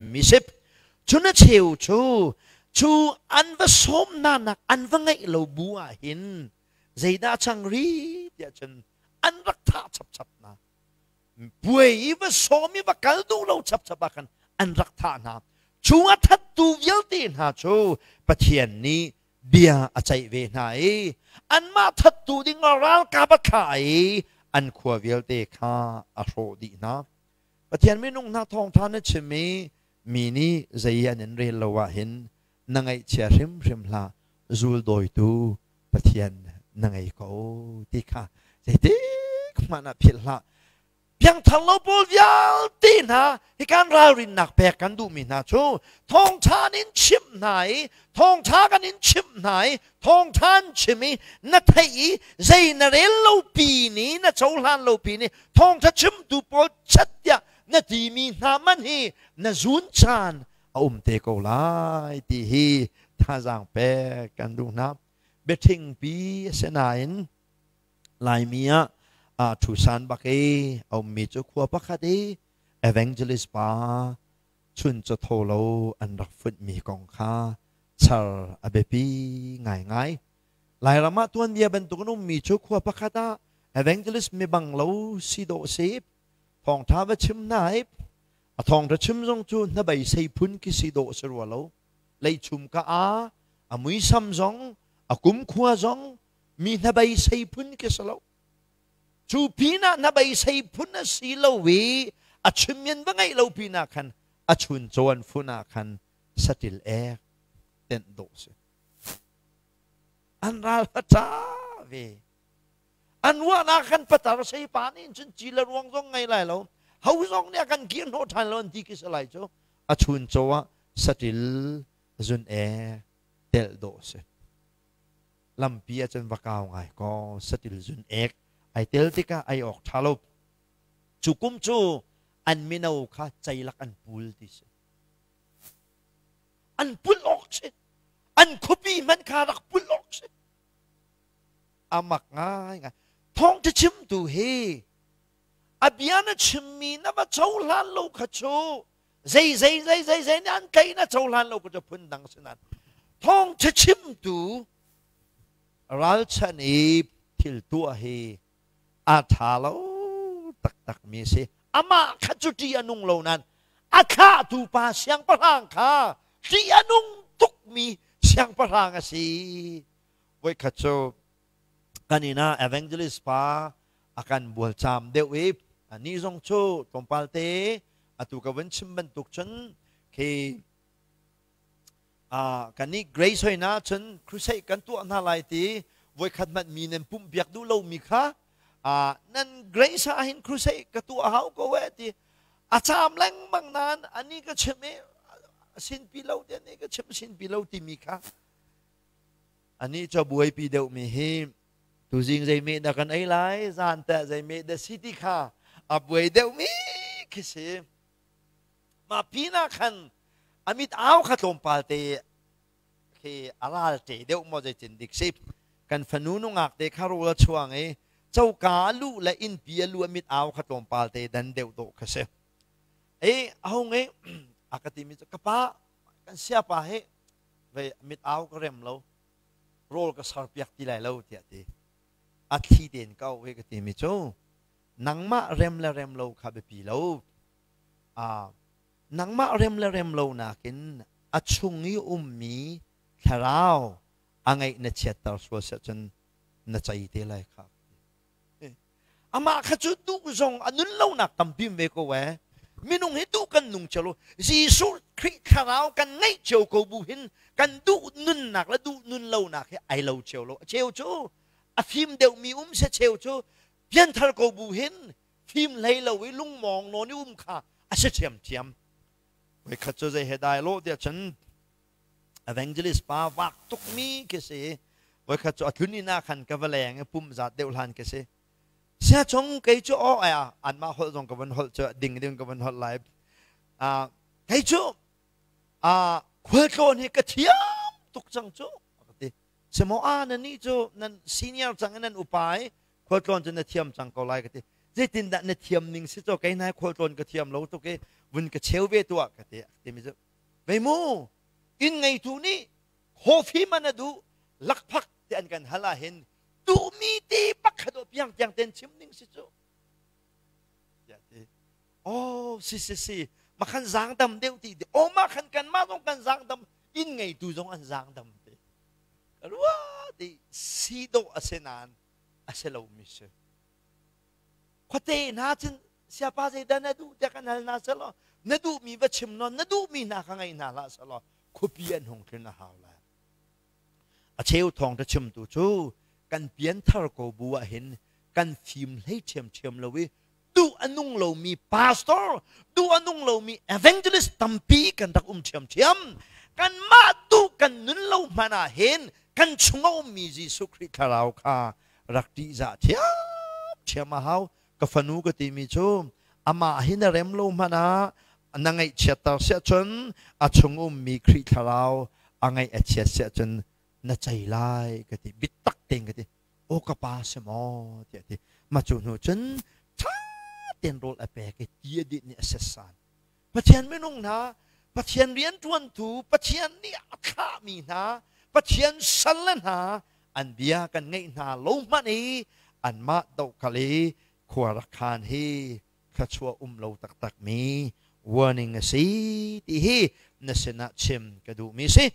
Mi sip. Cun a cheu cu cu an va sawm hna nak an va ngeih lo bu ah hin zeidah cang ri tiah cun an rak thah chapchap hna. Puai i va sawm i va kal duh lo chapchap ah khan an rak thah hna. Cu a thattu vialte hna cu Pathian nih bia a ceih ve hna i anmah thattu ding ah ralkap a thlah i an khua vialte kha a hrawh dih hna. Pathian minung hna thawngtha na chim i mi nih zei an in rel lo ah hin na ngaihchia hrimhrim hlah, zuldawitu Pathian na ngei ko ti kha zeitik hmanh ah philh hlah. Piangthar lo pawl vialte hna hi kan ralrinnak pek kan duhmi hna cu thawngtha in chimh hna i thawngtha kan in chimh hna i thawngtha an chim i na theih i zei na rel lo pi ni na cohlan lo pi ni thawngtha chimtu pawl chat tiah na timi hna man hi na zun caan a um te ko lai ti hi thazaang pek kan duh hna. Biathing pi a si nain Laimi ah a thusan bak i a ummi cu khua pakhat i evangelist pa chun chawtho lo an rak funhmi kong kha char a biapi ngaingai. Lairam ah tuanbia bantuk in ummi cu khua pakhat ah evangelist mibang lo si dawh si, thawngtha va chim hna i a thawngtha chim zong cu hnabei sei phun khi si dawh si rua lo. Leichum ka a, a muisam zong, a kumkhua zong mi hnabei sei phun khi si lo. Cu pinah hnabei sei phun a si lo i a chimmian va ngeih lo pinah khan a chuncaw an fun ah khan saṭil ek tenh dawh si. An ral va ṭa ve. An ruahnak khan patar sei pa nih cun ci le ruang zong ngei lai lo. Ho zong nih a kan kir hnawh ṭhan lo an ti khi si lai cu. A chuncaw ah saṭil zun ek telh dawh si. Lampi ah cun va kau ngai kaw saṭil zun ek ai tel tikah ai awk ṭha lo. Cu kum cu an mino kha ceilak an pul ti si. An pulh awk si. An khuapi hmanh kha rak pulh awk si. A mak ngaingai. Thawngṭha chimtu hi a bia na chimmi na va cohlan lo kha cu zei zei zei zei zei nih an tlaih na cohlan lo kha cu phun dang si nain thawngṭha chimtu ralchan i thil tuah hi a ṭha lo taktak mi a si. Amah kha cu ṭih a nung lo nain a thlahtu pa siangpahrang kha ṭih a nung tukmi siangpahrang a si. Voikhat cu kan inn ah evangelist pa a kan bualcaam deuh i anih zong cu tlawmpal te atu ka vun chim bantuk cun khi Kan nih Grace hoina cun crusade kan tuah hna lai ti voikhat hmanh mi nan pumh piak duh lomi kha nan Grace ah hin crusade ka tuah hau ko eh ti a caam lengmang nain ani ka chim i sinpi lo ti ani ka chim sinpi lo timi kha ani cu buaipi deuhmi hi tuzing zei dah kan ei lai zan teh zei dah si ti kha a buai deuhmi khi si. Mah pinah khan a mit au kha tlawmpal te khi a ral ṭe deuh maw zeitin dik si. Kan fanu nungak te kha rawl a chuang i coka a luh le innpi a luh a mit au kha tlawmpal te dan deuh dawh kha si. I a hung i a ka timi cu ka pa, kan siapa hi vei mit au ka rem lo, rawl ka ser piak ti lai lo tiah ti. A thli tein ka auh i ka timi cu nangmah rem le rem lo kha biapi lo. Nangmah rem le rem lo nakin a chung i ummi thlarau a ngeih na chiatter sual siah cun na cei te lai kha. Amah kha cu duh zong a nun lonak tampi ve ko ee. Minung hi duh kan nung cio lo. Jesuh Khrih thlarau kan ngeih cio ko bu hin kan duh nunnak le duh nun lonak hi ai lo cio lo. A cheu cu a fim deuhmi um se cheu cu pianthar ko bu hin fim hlei lo i lungmawng nawn i um kha a si ṭhiamṭhiam. Voikhat cu zei he dai lo tiah cun evangelist pa vak tukmi khi si. Voikhat cu a tlun inn ah khan ka va leng i pum zat deuh hlan khi si. Sia chung kei cu aw ai anmah holh zong ka van holh cu ding ding ka van holh lai. Kei cu khualtlawn hi ka thiam tuk cang cu ka ti. Simo a nan nih cu nan senior cang i nan upa i khualtlawn cu na thiam cang ko lai ka ti. Zeitindah na thiam ning si cu kei nai khualtlawn ka thiam lo tuk i. Vun ka cheu ve tuah ka ti. Timi cu vei mu, inn ngeitu nih coffee man a duh, lakphak ti an kan hal ah hin duhmi te pakhat piang tiang ten chim ding si cu. Oh, si si si, makhan zaang dam deuh ti. Oh, ma khan kan mah zong kan zaang dam, inn ngeitu zong an zaang dam te. Rua ti si do ase nan ase lo mi si. Khuate hna cun siapa zeidah na duh tiah kan hal hna selaw, na duhmi va chim law, na duhmi hna kha ngei hna hlah selaw, khuapi an hung tlun a hau lai. A cheu thawngṭha chimtu cu kan pianthar ko bu ah hin kan fim hlei ṭhiamṭhiam lo i duh a nung lomi pastor, duh a nung lomi evangelist tampi kan rak um ṭhiamṭhiam. Kanmah duh kan nun lo hmanh ah hin kan chung a ummi Jesuh Khrih thlarau kha rak ṭihzah ṭhiamṭhiam a hau. Ka fanu ka timi cu, amah hi na rem lo hmanh ah, na ngaihchiatter siah cun a chung ummi Khrih thlarau a ngaih a chiat siah cun na cei lai ka ti. Biatak tein ka ti. Aw, ka pa si maw tiah ti. Ma cu hnu cun ṭha tein rawl a pek i ti a dinh nih a setsan. Pathian minung hna, Pathian rianṭuantu, Pathian nih a thlahmi hna, Pathian salle hna, an bia kan ngaih hna lo hmanh i anmah dohkal i khua rak khan hi thluachuah um lo taktakmi warning a si ti hi na sinah chim ka duhmi si.